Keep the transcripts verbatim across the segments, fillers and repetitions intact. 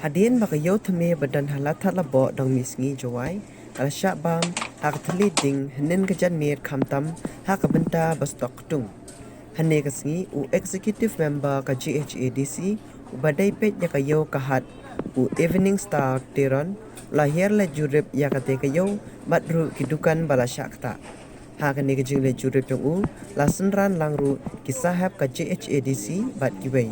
Hadien ba ka ïew thymme ba don ha Ladthadlaboh Dongmihsngi Jowai ka la shah bam ha ka thylliej ding hynnin ka janmiet khamtam ha ka bynta ba stok ktung. Hynne ka sngi u Executive Member ka J H A D C uba dei peit ïa ka ïew ka hat u Evening Star Teron u la hiar leit jurip ïa katei ka ïew bad ruh ki dukan ba la shah ktah. Ha kane ka jingleit jurip jong u la synran lang ruh ki sahep ka J H A D C bad kiwei.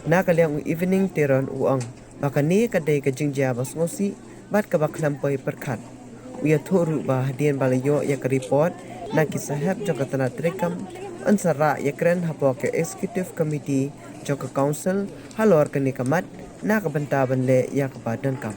Na ka liang u Evening Teron u ong ba kane ka dei ka jingjia ba sngewsih bad kaba khlem poi pyrkhat. U ïathuh ruh ba hadien ba la ïoh ïa ka report na ki sahep jong ka tnat treikam, yn sa rah ïakren hapoh ka Executive Committee jong ka Council halor kane ka mat na ka bynta ban leh ïa kaba donkam.